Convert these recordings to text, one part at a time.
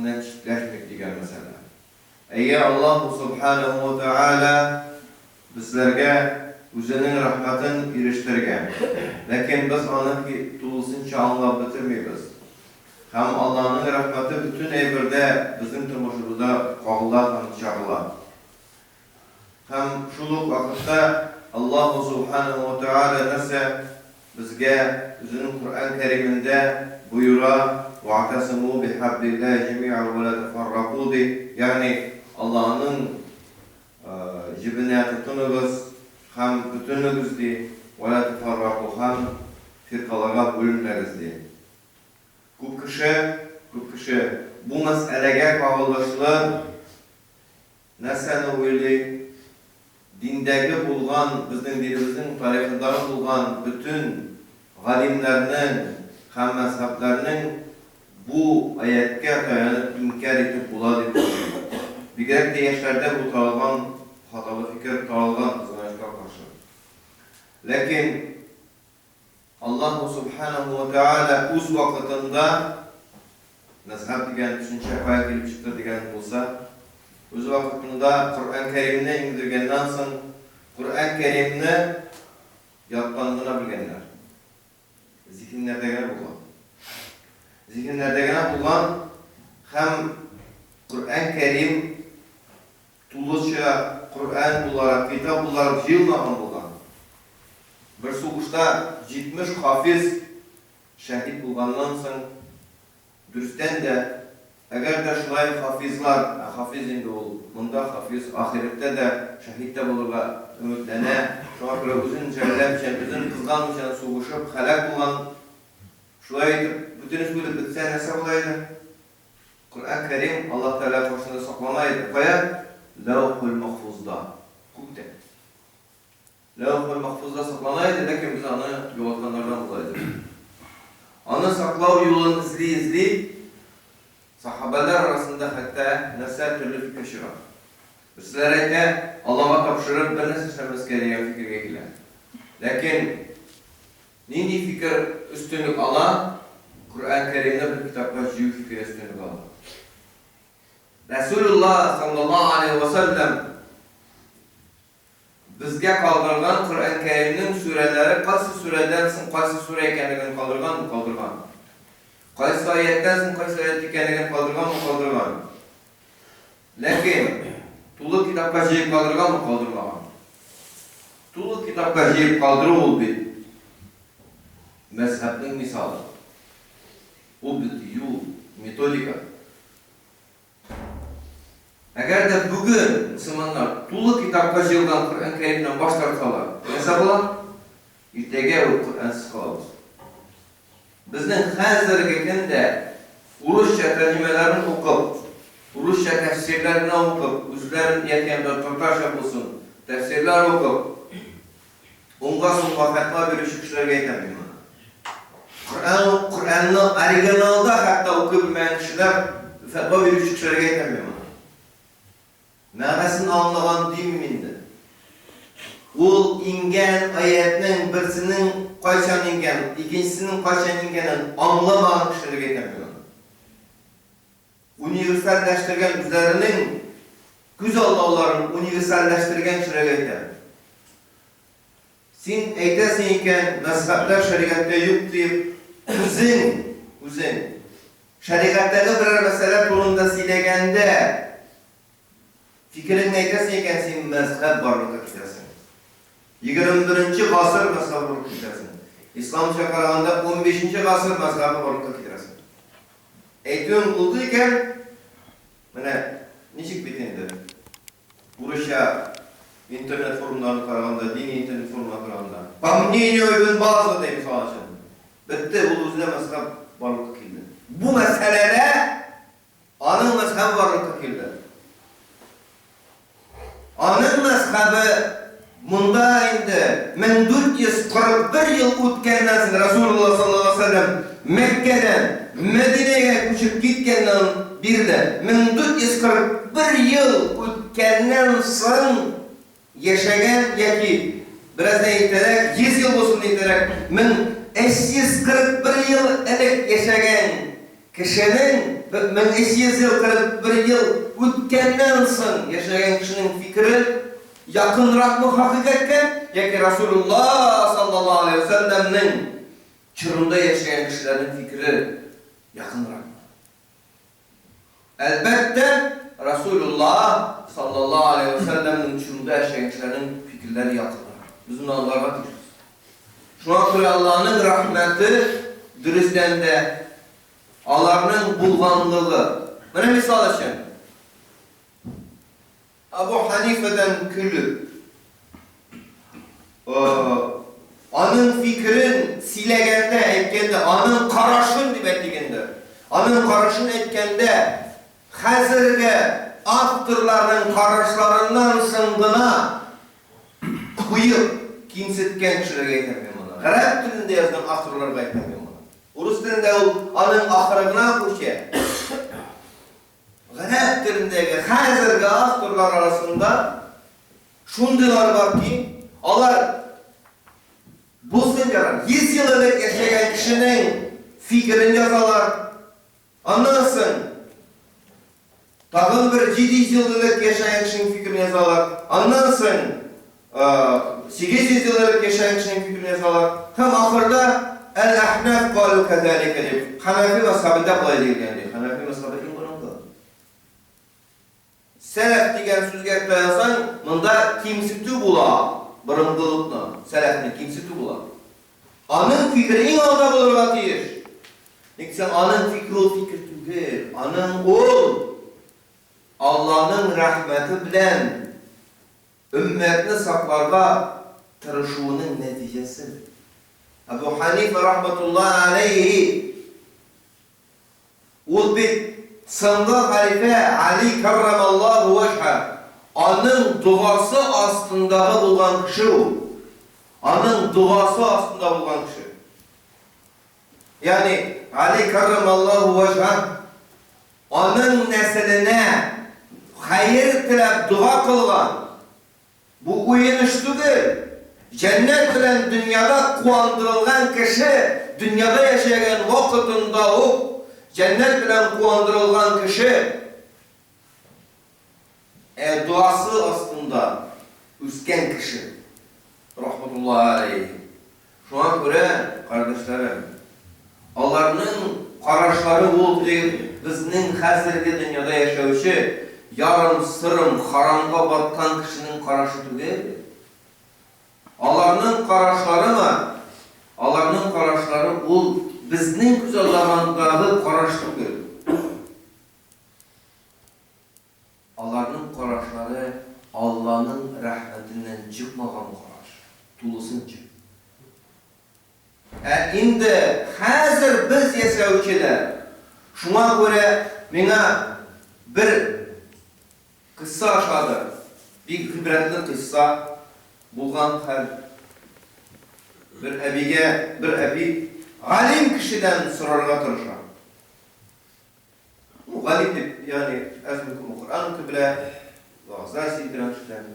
рәхмәтеннән читләшмик дигән мәсьәлә. Әйе, Аллаһу Субханаһу ва Тәгалә безләргә Үзенең рәхмәтен ирештергән. Ләкин без аны тулысынча аңлап бетермибез. Һәм Аллаһның рәхмәте бөтен әйбердә безнең тормышыбызда кагыла һәм чагыла. Һәм шул ук вакытта Аллаһу Субханаһу ва Тәгалә нәрсә безгә Үзенең Коръән Кәримендә боера, Вәгътәсиму бихәблиллаһи җәми'ән вә лә тәфәррәку ди, ягъни Аллаһның җебенә тотыныгыз һәм бөтенегез ди, вә лә тәфәррәку һәм фиркаларга бүленмәгез ди. Күп кеше, күп кеше бу мәсьәләгә кагылышлы Нәрсәне уйлый? Диндәге булган, безнең динебезнең тарихындагы булган бөтен галимнәрнең һәм мәзһәбләрнең бу аятькә таянып инкяр итеп була дип уйлый. Бигрәк тә яшьләрдә бу таралган хаталы фикер таралган, кызганычка каршы. Ләкин Аллаһу Сүбхәнәһү вә Тәгалә үз вакытында, мәзһәб дигән төшенчә каян килеп чыкты дигән булса, үз вакытында Коръән Кәримне иңдергәннән соң, Коръән Кәримне яттан гына белгәннәр. Зиһеннәрдә генә булган. Зиһеннәрдә генә булган һәм Коръән Кәрим Тулыча Коръән буларак, китап буларак җыелмаган булган. Бер сугышта 70 хафиз шәһит булганнан соң, дөрестән дә, әгәр дә шулай хафизлар, ә хафиз инде ул монда хафиз, ахирәттә дә шәһит тә булырга өметләнә, шуңа күрә үзен жәлләмичә, үзен кызганмыйча сугышып һәлак булган, шулай итеп, бөтенесе үлеп бетсә, нәрсә була иде? Коръән Кәрим Аллаһ Тәгалә каршында саклана иде. Кая? Ләүхул Махфузда. Күктә. Ләүхул Махфузда саклана иде, ләкин без аны югалтканнардан була идек. Аны саклау юлын эзли-эзли, сахабәләр арасында хәтта нәрсә төрле фикер чыга. Берселәре әйтә, Аллага тапшырып бер нәрсә эшләмәскә дигән фикергә килә. Ләкин Нинди фикер өстенлек ала? Коръән Кәримне бер китапка җыю фикере өстенлек ала. Рәсүлуллаһ саллаллаһу алейһи вә сәлләм безгә калдырган Коръән Кәримнең сүрәләре кайсы сүрәдән соң кайсы сүрә икәнлеген калдырганмы? Калдырган. Кайсы аяттән соң кайсы аят икәнлеген калдырганмы? Калдырган. Ләкин тулы китапка җыеп калдырганмы? Калдырмаган. Тулы китапка җыеп калдыру ул бит мәзһәбнең мисалы. Ул бит юл, методика. Әгәр дә бүген мөселманнар тулы китапка җыелган Коръән Кәримнән баш тартсалар, нәрсә була? Иртәгә үк Коръәнсез калабыз. Безнең хәзерге көндә урысча тәрҗемәләрен укып, урысча тәфсирләр генә укып, үзләрен яки анда татарча булсын, тәфсирләр укып, уңга-сулга фәтва бирүче кешеләргә әйтәм мин моны. Коръән, Коръәнне оригиналда хәтта укый белмәгән кешеләр, фәтва бирүче кешеләргә әйтәм мин моны. Мәгънәсен аңлаган димим инде. Ул иңгән аятьнең берсенең кайчан иңгән, икенчесенең кайчан иңгәнен аңламаган кешеләргә әйтәм мин моны. Универсальләштергән үзләренең күз аллауларын универсальләштергән кешеләргә әйтәм. Син әйтәсең икән, мәзһәбләр шәригатьтә юк диеп, үзең, үзең, шәригатьтәге берәр мәсьәлә турында сөйләгәндә, фикереңне әйтәсең икән, син мәзһәб барлыкка китерәсең. 21 гасыр мәзһәбе барлыкка китерәсең. Исламча караганда 15 гасыр мәзһәбе барлыкка китерәсең. Әйтүең булды икән, менә ничек бит инде. Урысча интернет форумнарны караганда, дини интернет форумнарны караганда, по мнению Ибн База ди, мисал өчен. Бетте, ул үзенә мәзһәб барлыкка килде. Бу мәсьәләдә аның мәзһәбе барлыкка килде. Аның мәзһәбе монда инде 1441 ел үткәннән соң Расулуллаһ саллаллаһу алейһи ва сәлләм Мәккәдән Мәдинәгә күчеп киткәннән бирле 1441 ел үткәннән соң яшәгән яки бераз да иртәрәк, 100 ел булсын иртәрәк, 1341 ел элек яшәгән. Кешенең 1300 ел 41 ел үткәннән соң яшәгән кешенең фикере якынракмы хакыйкатькә яки Расулуллаһ саллаллаһу алейһи ва сәлләмнең чорында яшәгән кешеләрнең фикере якынракмы? Әлбәттә, Расулуллаһ саллаллаһу алейһи ва сәлләмнең чорында яшәгән кешеләрнең фикерләре якынрак. Без моны аңларга тиешбез. Шуңа күрә Аллаһның рәхмәте, дөрестән дә, аларның булганлыгы. Менә мисал өчен, Әбу Хәнифәдән көлеп, аның фикерен сөйләгәндә, әйткәндә, аның карашын дип әйтик инде, аның карашын әйткәндә, хәзерге авторларның карашларыннан соң гына куеп кимсеткән кешеләргә әйтәм мин моны. Гарәп телендә язган авторларга әйтәм мин моны. Урыс телендә ул аның ахыры гына күчә. Гарәп телендәге хәзерге авторлар арасында шундыйлар бар ки, алар булсын ярар, 100 ел элек яшәгән кешенең фикерен язалар. Аннан соң тагын бер 700 ел элек яшәгән кешенең фикерен язалар. Аннан соң 800 ел элек яшәгән кешенең фикерен язалар. Һәм ахырда Әл-Әхнаф калу кәзалика дип, Хәнәфи мәзһәбендә болай диелгән ди. Хәнәфи мәзһәбе иң борынгы. Сәләф дигән сүзгә таянсаң, монда кимсетү була, борынгылыкны, сәләфне кимсетү була. Аның фикере иң алда булырга тиеш. Ник дисәң, аның фикере ул фикер түгел. Аның ул Алланың рәхмәте белән өммәтне сакларга тырышуының нәтиҗәсе. Әбу Ханифа рахматуллаһи алейһи ул бит соңгы хәлифә Али каррамаллаһу вәҗһә, аның догасы астындагы булган кеше ул. Аның догасы астында булган кеше. Ягъни Али каррамаллаһу вәҗһә аның нәселенә хәер теләп дога кылган. Бу уен эш түгел. Җәннәт белән дөньяда куандырылган кеше дөньяда яшәгән вакытында ук җәннәт белән куандырылган кеше ә дуасы астында үскән кеше. Рахматуллаһи алейһи. Шуңа күрә, кардәшләрем, аларның карашлары ул теге безнең хәзерге дөньяда яшәүче ярым-сырым харамга баткан кешенең карашы түгел. Аларның карашларымы? Аларның карашлары ул безнең күзаллагандагы караш түгел. Аларның карашлары Алланың рәхмәтеннән чыкмаган караш, тулысынча. Ә инде хәзер без яшәүчеләр, шуңа күрә миңа бер кыйсса ошады, бик гыйбрәтле кыйсса, булган хәл. Бер әбигә бер әби галим кешедән сорарга тырыша. Ну, галим дип, ягъни әзме-күпме Коръән укый белә, вәгазьләр сөйли торган кешедән.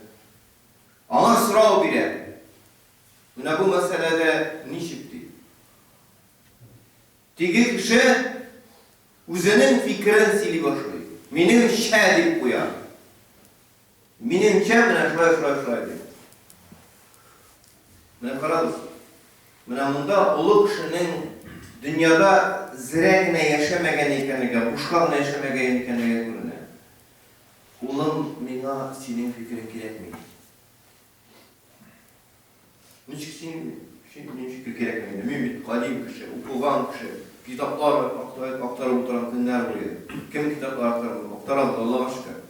Аңа сорау бирә. Менә бу мәсьәләдә ничек ди? Теге кеше үзенең фикерен сөйли башлый. Минемчә дип куя. Минемчә, менә шулай, шулай, шулай ди. Менә карагыз. Менә монда олы кешенең дөньяда зрә генә яшәмәгән икәнлеге, бушка гына яшәмәгән икәнлеге күренә. Улым, миңа синең фикерең кирәкми. Ничек син, син минем фикер кирәкми инде. Мин бит галим кеше, укыган кеше, китаплар актарып утырам көннәр буе. Кем китаплар актармый? Актарабыз, Аллага шөкер.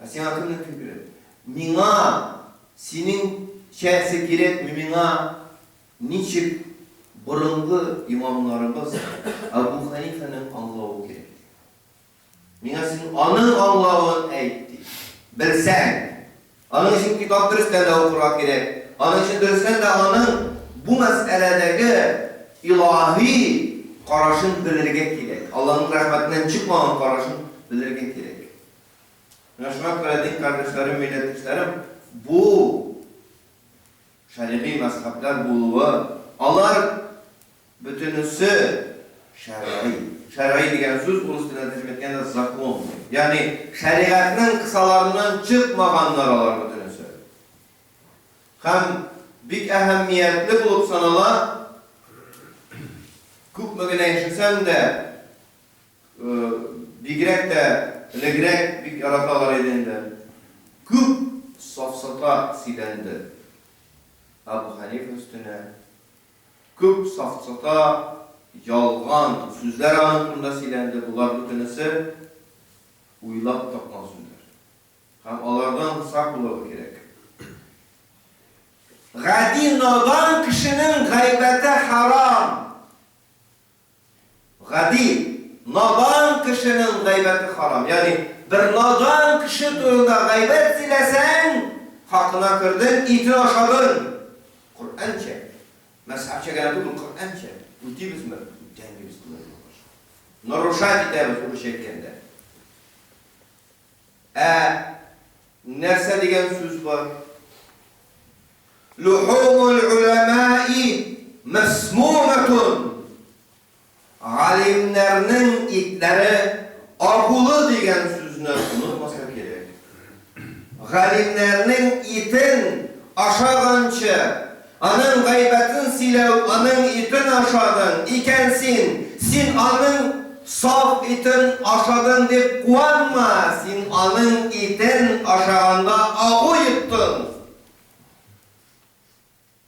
Ә сиңа кемнең фикере? Миңа синең чәсе кирәкми, миңа ничек борынгы имамнарыбыз Әбу Хәнифәнең аңлавы кирәк. Миңа син аның аңлавын әйт, ди. Белсәң. Аның өчен китап дөрестән дә укырга кирәк. Аның өчен дөрестән дә аның бу мәсьәләдәге илаһи карашын белергә кирәк. Аллаһның рәхмәтеннән чыкмаган карашын белергә кирәк. Менә шуңа күрә, дин кардәшләрем, милләттәшләрем, бу шәригый мәзһәбләр булуы, алар бөтенесе шәргый. Шәргый дигән сүз урыс теленә тәрҗемә иткәндә закон. Ягъни шәригатьнең кысаларыннан чыкмаганнар алар бөтенесе. Һәм бик әһәмиятле булып санала, күпме генә ишетсәм дә, бигрәк тә элегрәк бик яраталар иде инде, күп сафсата сөйләнде Әбу Хәнифә өстенә, күп сафсата, ялган сүзләр аның турында сөйләнде, болар бөтенесе уйлап тапкан сүзләр. Һәм алардан сак булырга кирәк. Гади надан кешенең гайбәте хәрам. Гади, надан кешенең гайбәте харам. Ягъни, бер надан кеше турында гайбәт сөйләсәң, хакына кердең, итен ашадың. Коръәнчә. Мәзһәбчә генә түгел, Коръәнчә. Үтибезме? Үтәмибез, Ходайга каршы. Нарушать итәбез, урысча әйткәндә. Ә нәрсә дигән сүз бар? Лухумул уламаи мәсмуматун. Галимнәрнең итләре агулы дигән сүзне онытмаска кирәк. Галимнәрнең итен ашаганчы, аның гайбәтен сөйләү, аның итен ашадың икән син, син аның саф итен ашадың дип куанма, син аның итен ашаганда агу йоттың.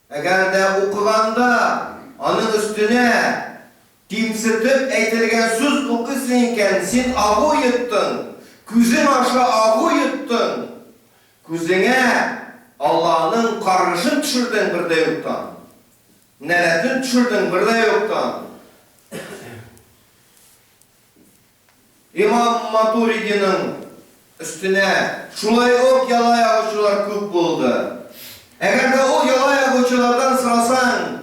Әгәр дә укыганда аның өстенә кимсетеп әйтелгән сүз укыйсың икән, син агу йоттың, күзең аша агу йоттың, күзеңә Аллаһының каргышын төшердең бер дә юктан, нәләтен төшердең бер дә юктан. Имам Матуридиның өстенә шулай ук яла ягучылар күп булды. Әгәр дә ул яла ягучылардан сорасаң,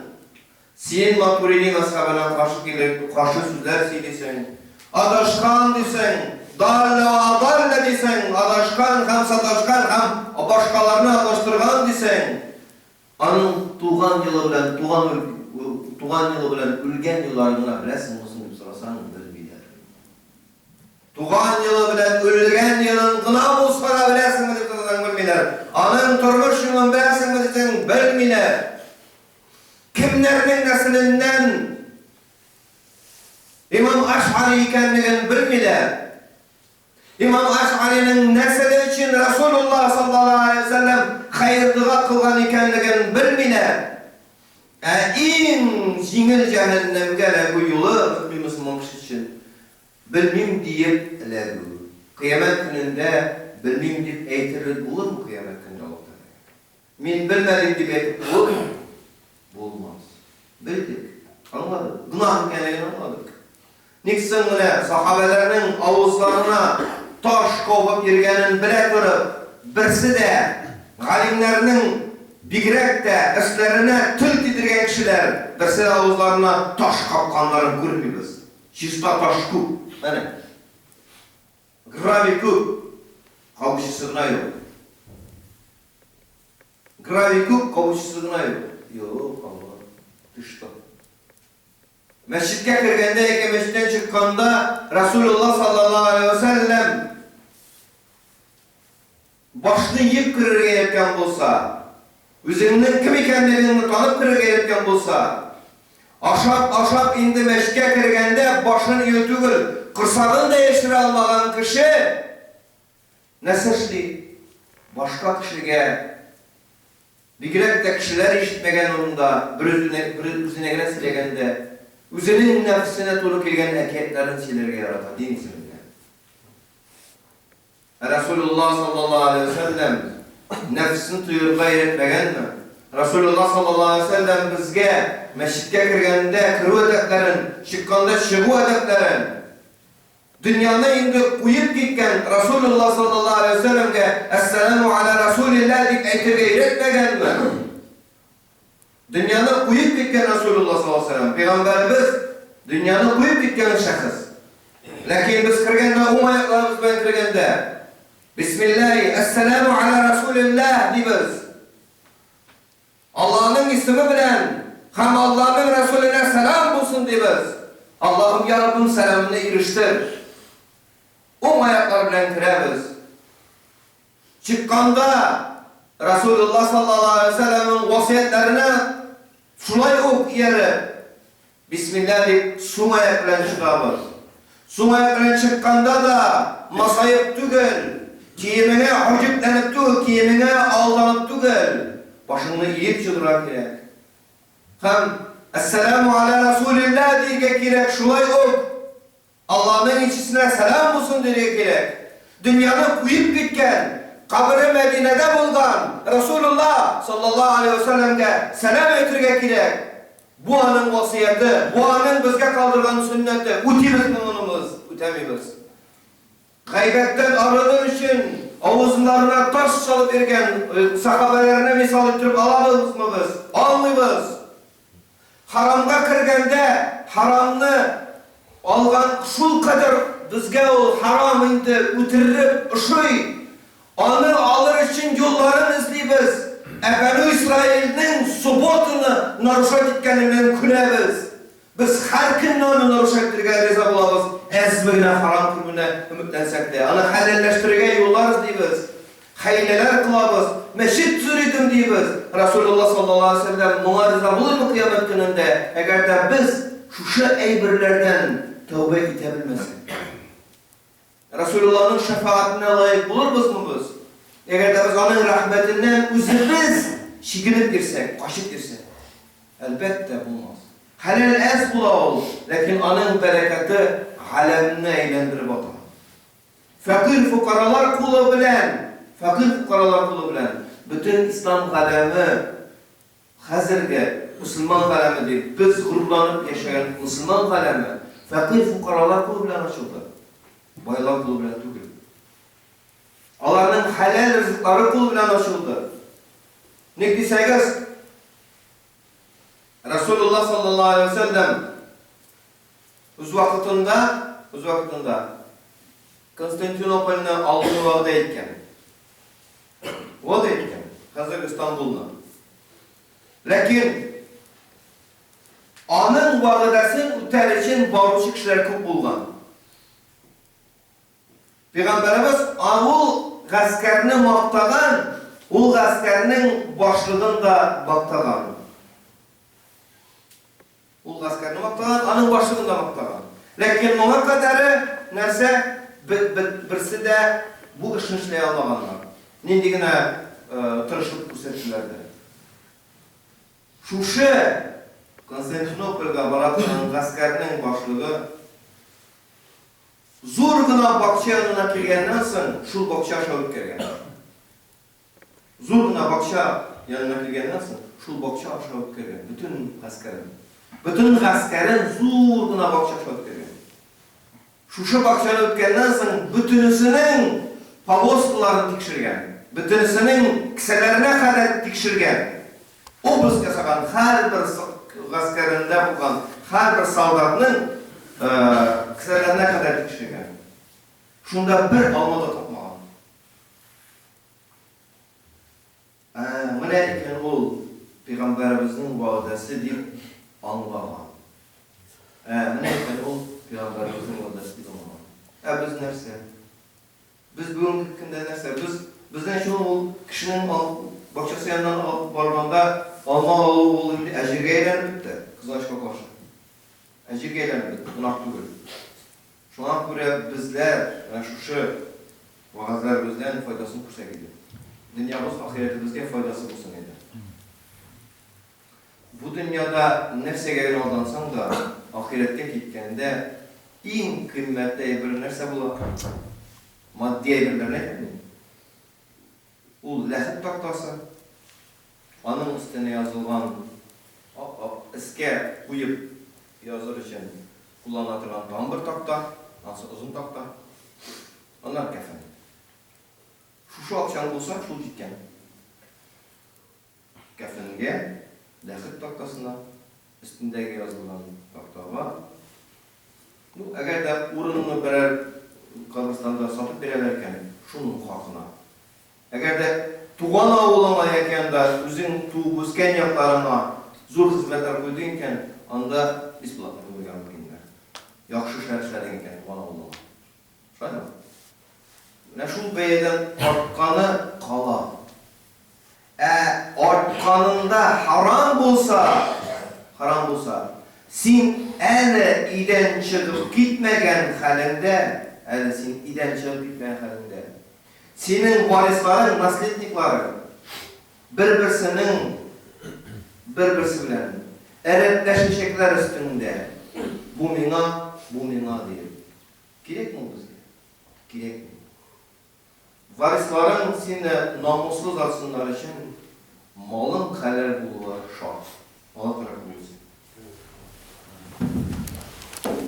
Син Матуриди мәзһәбенә каршы килеп, каршы сүзләр сөйлисең, адашкан дисең, даллә вә адаллә дисең, адашкан һәм саташкан һәм башкаларны адаштырган дисең, аның туган елы белән туган туган елы белән үлгән елларын гына беләсеңме соң дип сорасаң, белмиләр. Туган елы белән үлгән елын гына булса да беләсеңме дип сорасаң, белмиләр. Аның тормыш юлын беләсеңме дисәң, белмиләр. Кемнәрнең нәселеннән имам Аш'ари икәнлеген белмиләр. Имам Аш'ариның нәселе өчен Расулуллаһ саллаллаһу алейһи ва сәлләм хәер-дога кылган икәнлеген белмиләр. Ә иң җиңел җәһәннәмгә эләгү юлы мөэмин мөселман кеше өчен белмим диеп эләгү. Кыямәт көнендә белмим дип әйтерлек булырмы кыямәт көнендә Аллаһ Тәгаләгә? Мин белмәдем дип әйтеп булырмы? Булмас. Белдек, аңладык, гөнаһ икәнлеген аңладык. Ник соң менә сахабәләрнең авызларына таш кабып йөргәнен белә торып, берсе дә галимнәрнең бигрәк тә өсләренә тел тидергән кешеләр, берсе дә авызларына таш капканнарын күрмибез. Чиста таш күп. Әнә. Гравий күп, кабучысы гына юк. Гравий күп, кабучысы гына юк. Юк, Алла, ты что? Мәчеткә кергәндә яки мәчеттән чыкканда Расулулла саллаллаһу алейһи ва сәлләм башны иеп керергә өйрәткән булса, үзеңнең кем икәнлегеңне танып керергә өйрәткән булса, ашап-ашап инде мәчеткә кергәндә башын ию түгел, корсагын да яшерә алмаган кеше нәрсә эшли? Башка кешегә, бигрәк тә кешеләр ишетмәгән урында, берүзенә берүзенә генә сөйләгәндә, үзенең нәфесенә туры килгән әкиятләрен сөйләргә ярата, дин исеменнән. Ә Рәсүлуллаһ саллаллаһу алейһи вә сәлләм нәфесен тыерга өйрәтмәгәнме? Рәсүлуллаһ саллаллаһу алейһи вә сәлләм безгә мәчеткә кергәндә керү әдәпләрен, чыкканда чыгу әдәпләрен, дөньяны инде куеп киткән Рәсүлуллаһ саллаллаһу алейһи вә сәлләмгә Әссәламү аля Рәсүлилләһ дип әйтергә өйрәтмәгәнме? Дөньяны куеп киткән Расулулла саллаллаһу алейһи ва сәлләм, пәйгамбәребез дөньяны куеп киткән шәхес. Ләкин без кергәндә, уң аякларыбыз белән кергәндә, Бисмиллаһи, әссәламу аля Расулиллаһ дибез. Аллаһның исеме белән һәм Аллаһның Расуленә сәлам булсын дибез. Аллаһым, я Раббым, сәламне ирештер. Уң аяклар белән керәбез. Чыкканда Расулулла саллаллаһу алейһи ва сәлләмнең васыятьләренә шулай ук ияреп, Бисмилла дип суң аяк белән чыгабыз. Суң аяк белән чыкканда да масаеп түгел, киемеңә гаҗәпләнеп түгел, киемеңә алданып түгел, башыңны иеп чыгырга кирәк. Һәм Әссәламү аля Расулилла диергә кирәк, шулай ук Алланың илчесенә сәлам булсын диергә кирәк. Дөньяны куеп киткән, кабере Мәдинәдә булган Расулулла, саллаллаһу алейһи вә сәлләмгә сәлам әйтергә кирәк. Бу аның васыяте, бу аның безгә калдырган сөннәте. Үтибезме моны без, үтәмибез? Гайбәттән арыныр өчен авызларына таш салып йөргән сахабәләрне мисал иттереп алабызмы без? Алмыйбыз. Харамга кергәндә харамны алган шулкадәр безгә ул харам инде үтереп ошый. Аны алыр өчен юлларын эзлибез. Ә Бәнү Исраилнең субботаны нарушать иткәненнән көләбез. Без һәр көнне аны нарушать итәргә риза булабыз, әзме генә харам керүенә өметләнсәк тә. Аны хәләлләштерергә юллар эзлибез, хәйләләр кылабыз, мәчет төзер идем, дибез. Расулулла саллаллаһу алейһи ва сәлләм моңа риза булырмы кыямәт көнендә, әгәр дә без шушы әйберләрдән тәүбә итә белмәсәк? Расулулланың шәфәгатенә лаек булырбызмы без, әгәр дә без аның рәхмәтеннән үзебез чигенеп йөрсәк, качып йөрсәк? Әлбәттә, булмас. Хәләл әз була ул, ләкин аның бәрәкәте галәмне әйләндереп ата. Фәкыйрь-фукаралар кулы белән, фәкыйрь-фукаралар кулы белән бөтен ислам галәме Хәзерге мөселман галәме дип без горурланып яшәгән мөселман галәме фәкыйрь-фукаралар кулы белән ачылды, байлар кулы белән түгел. Аларның хәләл ризыклары кулы белән ачылды. Ник дисәгез, Расулулла саллаллаһу алейһи ва сәлләм үз вакытында, үз вакытында Константинопольне алуны вәгъдә иткән. Вәгъдә иткән, хәзерге Истанбулны. Ләкин аның вәгъдәсен үтәр өчен баручы кешеләр күп булган. Пәйгамбәребез ул гаскәрне мактаган, ул гаскәрнең башлыгын да мактаган. Ул гаскәрне мактаган, аның башлыгын да мактаган. Ләкин моңа кадәре нәрсә, берсе дә бу эшне эшләй алмаганнар. Нинди генә тырышлык күрсәтсәләр дә. Шушы Константинопольгә бара торган гаскәрнең башлыгы зур гына бакча янына килгәннән соң, шул бакча аша үткәргән. Зур гына бакча янына килгәннән соң, шул бакча аша үткәргән бөтен гаскәрен. Бөтен гаскәрен зур гына бакча аша үткәргән. Шушы бакчаны үткәннән соң, бөтенесенең повозкаларын тикшергән, бөтенесенең кесәләренә кадәр тикшергән. Обыск ясаган һәрбер гаскәрендә булган һәрбер солдатның кесәләренә кадәр тикшергән. Шунда бер алма да тапмаган. Ә, менә икән ул пәйгамбәребезнең вәгъдәсе дип аңлаган. Ә, менә икән ул пәйгамбәребезнең вәгъдәсе дип аңлаган. Ә без нәрсә? Без бүгенге көндә нәрсә? Без безнең өчен ул кешенең бакчасы яныннан алып барганда алма алу ул инде әҗергә әйләнеп бетте, кызганычка каршы. Әҗергә әйләнеп бетте, гөнаһ түгел. Шуңа күрә безләр менә шушы вәгазьләребездән файдасын күрсәк иде. Дөньябыз, ахирәтебезгә файдасы булсын иде. Бу дөньяда нәрсәгә генә алдансаң да, ахирәткә киткәндә иң кыйммәтле әйбер нәрсә була? Матди әйберләрне әйтмим. Ул ләхет тактасы, аның өстенә язылган ап-ак эскә куеп языр өчен куллана торган тагын бер такта, анысы озын такта, аннары кәфен. Шушы акчаң булса, шул җиткән. Кәфенгә, ләхет тактасына, өстендәге язылган тактага, ну, әгәр дә урынны берәр каберстанда сатып бирәләр икән, шуның хакына. Әгәр дә туган авылыңа яки анда үзең туып үскән якларыңа зур хезмәтләр куйдың икән, анда бесплатно күмергә мөмкиннәр. Яхшы эшләр эшләдең икән, туган авылыңа. Шулаймы? Менә шул бәядән артканы кала. Ә артканында харам булса, харам булса, син әле өйдән чыгып китмәгән хәлеңдә, әле син өйдән чыгып китмәгән хәлеңдә, синең варисларың, наследникларың, бер-берсенең бер-берсе белән әрәпләшәчәкләр өстеңдә, бу миңа, бу миңа диеп. Кирәкме ул безгә? Кирәкми. Варисларың сине намуслы затсыннар өчен малың хәләл булуы шарт. Алла күрә күрмәсен.